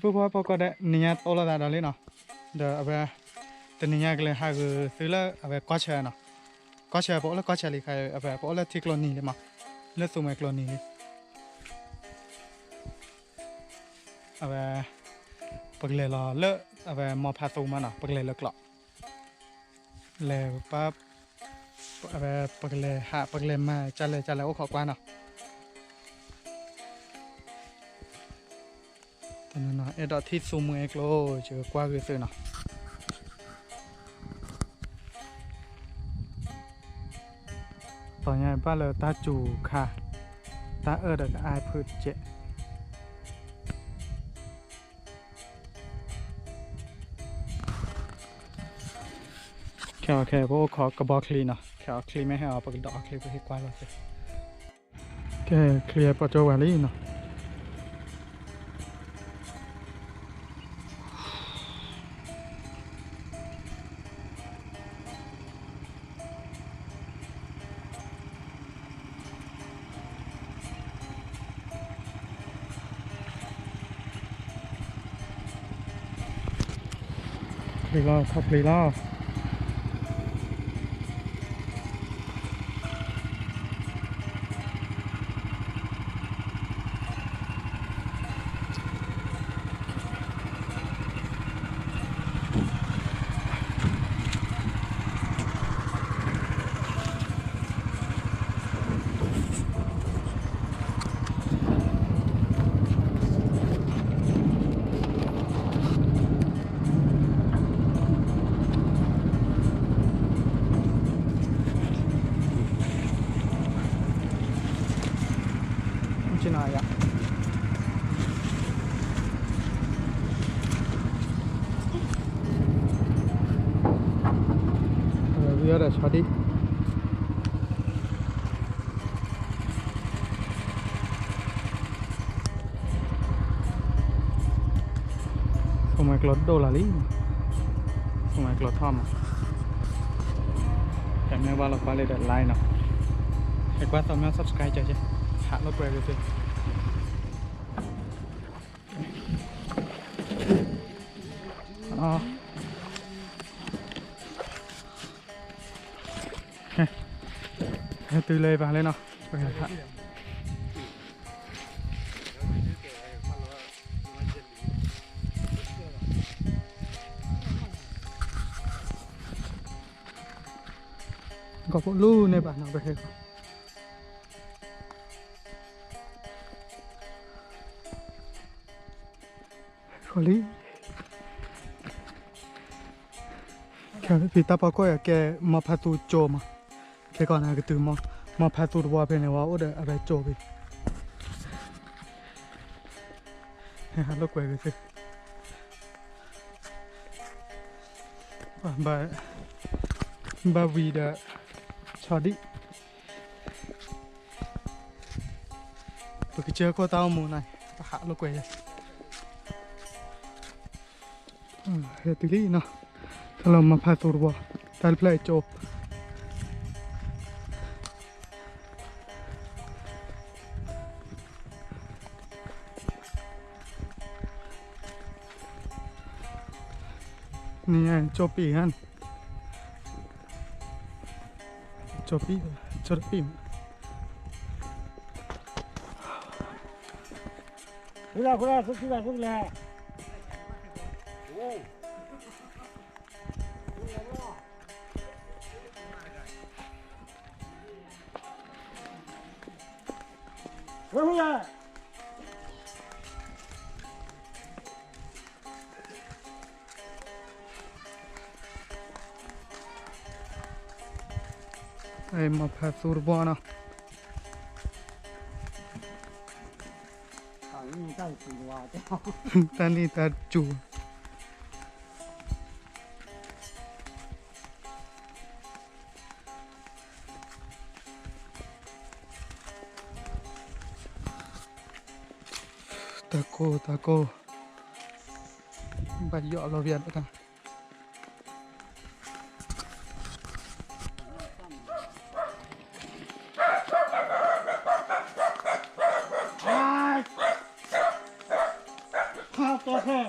ပုၢ်ဖိဖိကီၢ်ဒဲး နံၤညါတိလိာ်သးဒီးလံနီၤ, ဒီးအဝဲ တနံၤညါကလဲၤဟးဂုာ်သုလၢအဝဲကီၢ်ဆၢနီၤ, ကီၢ်ဆၢ ပအိၣ်လၢကီၢ်ဆၢလံခါ အဝဲပအိၣ်လၢထံကျိနံၤလံမး, လၢသူမှဲကျိနံၤလံ, အဝဲ ပကလဲၤလီၤလၢ အဝဲမီၤဖးသူမးနီၤ, ပကလဲၤလၢကျိး လဲၤပ အဝဲ ပကလဲၤဟး ပကလဲၤမၤ ကလဲၤ ကလဲၤအိၣ်ခိးကွၢ်နီၤ, တနီၤနီၤ အဲၣ်ဒိးထံၣ်သူမှဲကျိ ယကကွၢ်ဂ့ၤသုနီၤ, တီၤညါဘၣ်လၢတၢ်စူၤခါ, တၢ်အၢၣ်ဒီးကအါဖုးတကဲး ခဲအံၤခဲအံၤ ပအိၣ်ခိးကဘီချံနီၤ, ခဲအံၤချံမ့ၢ်ဟဲအီၤ ပကဒိးအီၤချံ ပဟ့ၣ်ကွၢ်လိာ်သ့, ကဲ ချံပိာ်ကၠိဝဲလံနီၤ, ချံလီၤ ထီၣ်ချံလီၤ. ဝံၤအီၤဒီးဆီဒံၣ် သူမှဲကျိဒိၣ်လီၤလံ, သူမှဲကျိထီၣ်မး, တမ့ၢ်ဘၣ်လီၤကွၢ်လံဒီး like နီၤ, ဟဲကွၢ်သီမ့ၢ် subscribe ကဲ, ဟးလိာ်ကွဲဂ့ၤသု ဟဲတုၤလၢဘၣ်လံနီၤ, ကီၢ်ဖိလူၤန့ၢ်ဘၣ်နီၤ ပဟဲ ဃီလံ, ဖံတၢ်ဖီခိၣ်ယၤကဲ မီၤဖးသူကၠိမး, ခဲကီးန့ၣ်ကတုၤ မီၤဖးသူတဝီဖဲန့ၣ် ဝဲအိၣ်ဒီးအဝဲကၠိဖဲ, ဟဲဟးလိာ်ကွဲဂ့ၤသု, ဘၣ်ဝံၤဒီး ဆီဒံၣ် ပကစၢၢ်ခိၣ်တၢ်အိၣ်မူန့ၣ် ပဟးလိာ်ကွဲယဲ, ဟဲတုၤလံနီၤ, တၢ်လီၤမီၤဖးသူတဝီ, တၢ်တဖျၢၣ်အကၠိ န့ၣ် ကၠိပံၤဧါန့ၣ်, ကၠိပံၤ, ကၠိတပံၤမး, ဃုလၢ် ဃုလၢ် ဃုလၢ် ဃုလၢ် မီၤဖးသူတဘီနီၤ, တၢ်န့ၣ်တၢ်စူၤ တၢ်ကိၢ် တၢ်ကိၢ်, ဘၣ်ယီၣ်လီၤပျးတၢ်, ဟါ တီၢ်ထဲ,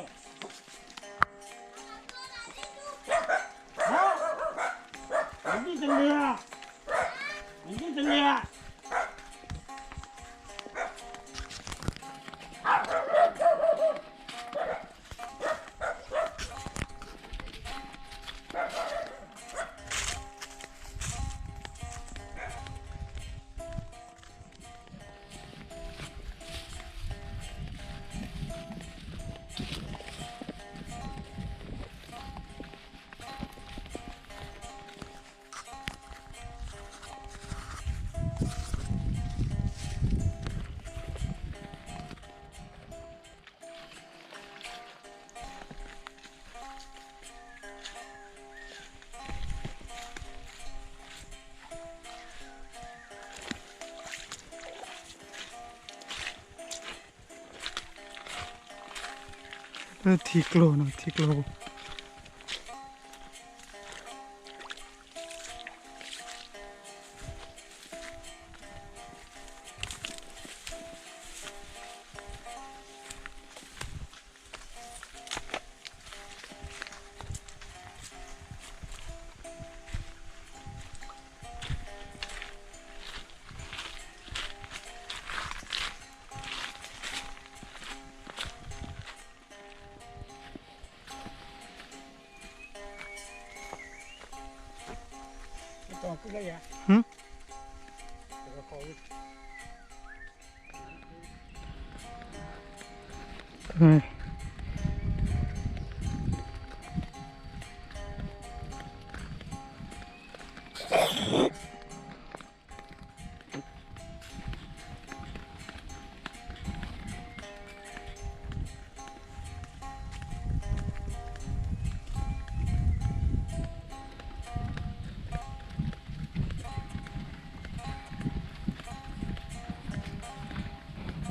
ဟါ, နဒ်တလဲၤဧါ, နဒ်တလဲၤဧါ. လၢထံကျိနီၤ, ထံကျိပူၤ.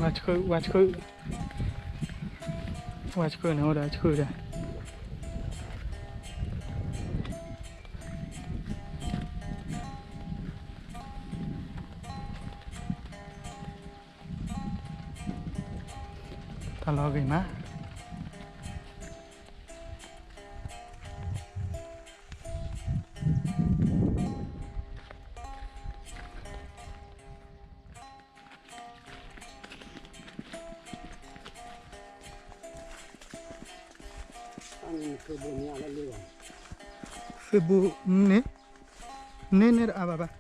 ဝါဆှုၣ်, ဝါဆှုၣ်, ဝါဆှုၣ်န့ၣ် အိၣ်ဒီးဆှုၣ်ဒီး တၢ်လီၤဂ့ၤမး. သ့ၣ်ဘူၣ်န့ၣ်, န့ၣ်န့ၣ်တအါဘၣ်ဘၣ်.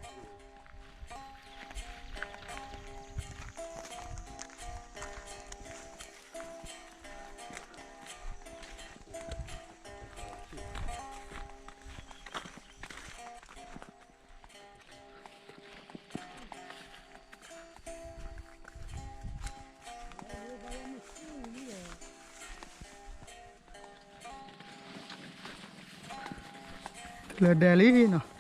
လၢဒဲးလံနီၤ,